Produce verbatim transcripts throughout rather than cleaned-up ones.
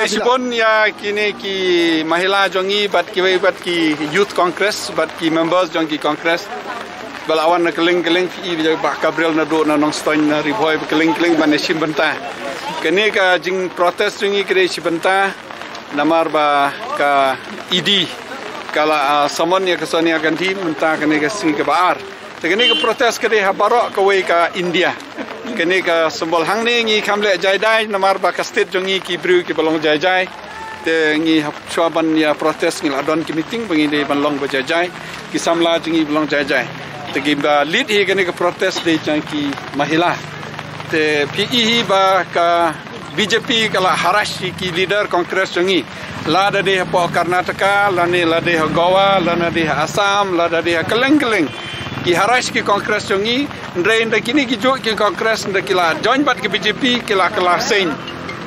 Shibun ïa kine ki mahila jong ngi bad kiwei bad ki Youth Congress bad ki members jong ki Congress ba la wan na kylleng kylleng, phi i ba ka Brel naduh na Nongstoiñ, na Ri Bhoi, ba kylleng kylleng ban ïashim bynta. Kane ka jingprotest jong ngi ka dei shi bynta namar ba ka E D ka la, ah, summon ïa ka Sonia Gandhi mynta kane ka sngi kaba ar. Te kane ka protest ka dei ha baroh kawei ka India. Kane ka symbol hangne ngi kham leh jai jai namar ba ka state jong ngi ki briew kiba long jai jai. Te ngi hap shuwa ban ïa protest ngi la don ki meeting ba ngi dei ban long ba jai jai. Ki samla jong ngi ba long jai jai. Te kiba lead hi kane ka protest dei jong ki mahila. Te phi i hi ba ka B J P ka la harass ïa ki leader Congress jong ngi. Lada dei hapoh Karnataka, lane lada dei ha Goa, lane dei ha Assam, lada dei ha kylleng kylleng. Ki harass ki Congress jong ngi, hynrei ynda kine ki juh ki Congress ynda ki la join bad ki B J P ki la kylla seiñ.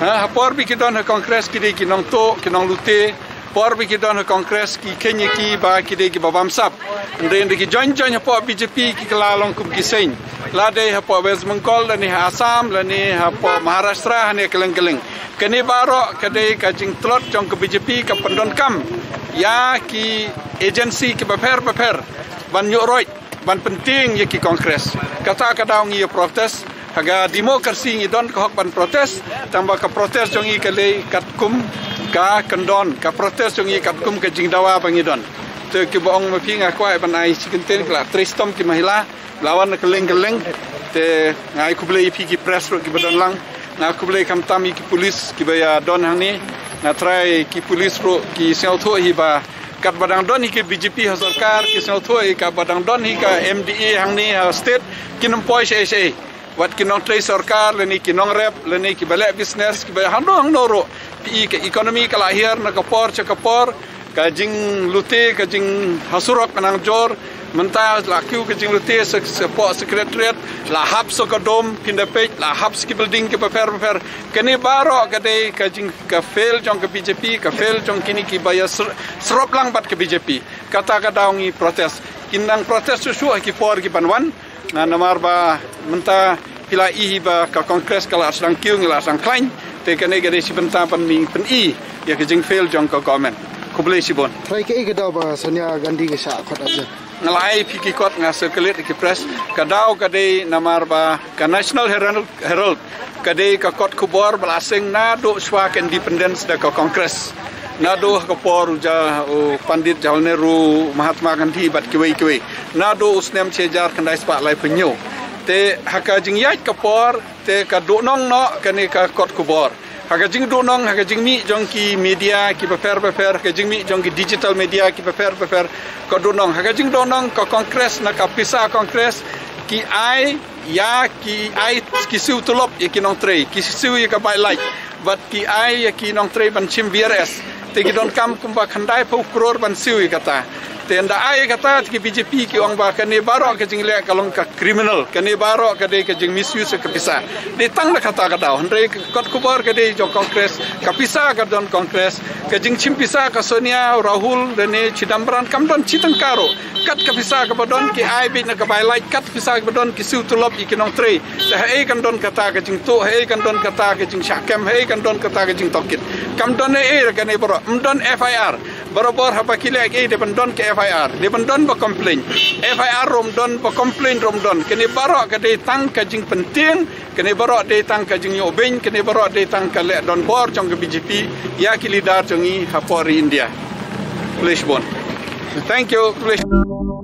Ha, ha por ba ki don ha Congress ki dei ki nongtuh, ki nonglute. Por ba ki don ha Congress ki kheiñ ïa ki ba ki dei kiba bamsap. Hynrei ynda ki join join hapoh B J P ki kylla long kum ki seiñ. Lada dei hapoh West Bengal, lane ha Assam, lane hapoh Maharashtra, hane kylleng kylleng. Kane baroh ka dei ka jingtlot jong ka B J P ka pyndonkam ïa ki agency kiba pher ba pher ban ïuh roit, ban pyntieng ïa ki Congress. Kata ka daw ngi ïa protest, ha ka democracy ngi don ka hok ban protest, tangba ka protest jong ngi ka leh katkum ka kyndon, ka protest jong ngi katkum ka jingdawa ba ngi don. Te kiba ong ma phi nga kwah ban ai shi kyntien, ki la trei shitom ki mahila, la wan na kylleng kylleng. Te nga ai khublei ïa phi ki press ruh kiba don lang. Nga khublei khamtam ïa ki police kiba ïa don hangne. Nga trai ki police ruh ki sngewthuh hi ba katba dang don hi ki B J P ha sorkar, ki sngewthuh hi katba dang don hi ka M D A hangne ha state, kin ym poi shaei shaei. Wat ki nongtrei sorkar, lane ki nongrep, lane kiba leh business, kiba hangno hangno ruh. Phi i ka economy ka la hiar na ka por sha ka por, ka jinglute, ka jinghasurok ka nang jur. Mynta la kiew ka jinglute sa, sa pok secretariat, la hap sa ka dom, phin da peit, la hap sa ki building kiba pher ba pher. Kane baroh ka dei ka jing, ka fail jong ka B J P, ka fail jong kine kiba ïa sr-, srop lang bad ka B J P. Kata ka daw ngi protest. Kin nang protest shuh shuh ha ki por kiban wan. Nga namar ba mynta phi la i hi ba ka Congress ka la sdang kiew, ngi la sdang khlaiñ. Te kane ka dei shi bynta ban pyn-i ïa ka jingfail jong ka government. Khublei shibun. Trai kaei ka daw ba Sonia Gandhi ka shah khot arjan? Nga la ai phi ki kot, nga circulate ïa ki press. Ka daw ka dei namar ba ka National Herald, Herald ka dei ka kot khubor ba la seng naduh shuwa ka independence da ka Congress. Naduh ha ka por u Ja-, u Pandit Jawaharlal Nehru, Mahatma Gandhi bad kiwei kiwei. Naduh u snem shi hajar khyndai spah laiphew hynñiew. Te ha ka jingïaid ka por, te ka duhnong noh kane ka kot khubor. Ha ka jingduhnong, ha ka jingmih jong ki media kiba pher ba pher, ha ka jingmih jong ki digital media kiba pher ba pher, ka duhnong. Ha ka jingduhnong ka Congress, na ka pisa Congress, ki ai ïa, ki ai, ki siew tulop ïa ki nongtrei, ki siew ïa ka bai lait, bad ki ai ïa ki nongtrei ban shim V R S. Te ki donkam kumba khyndaiphew klur ban siew ïa kata. Te ynda ai ïa kata, te ki B J P ki ong ba kane baroh ka jingleh ka long ka criminal, kane baroh ka dei ka jing misuse ka pisa. Dei tang na kata ka daw, hynrei ka kot khubor ka dei jong Congress, ka pisa ka don Congress, ka jingshim pisa ka Sonia, Rahul, lane Chidambaram kam don shi tyngka ruh. Kat ka pisa kaba don ki ai beit na ka bai lait, kat pisa kaba don ki siew tulop ïa ki nongtrei. Te haei kan don kata ka jingtuh, haei kan don kata ka jingshah kem, haei kan don kata ka jingtohkit. Kam don ei ei ruh kane baroh, ym don F I R. Barabor haba ki leh ei, dei ban don ka F I R, dei ban don ba complain. F I R ruh ym don, ba complain ruh ym don. Kane baroh ka dei tang ka jingpyntieng, kane baroh dei tang ka jingïoh beiñ, kane baroh dei tang ka leh donbor jong ka B J P ïa ki leader jong ngi hapoh ri India. Khublei shibun. Thank you. Khublei.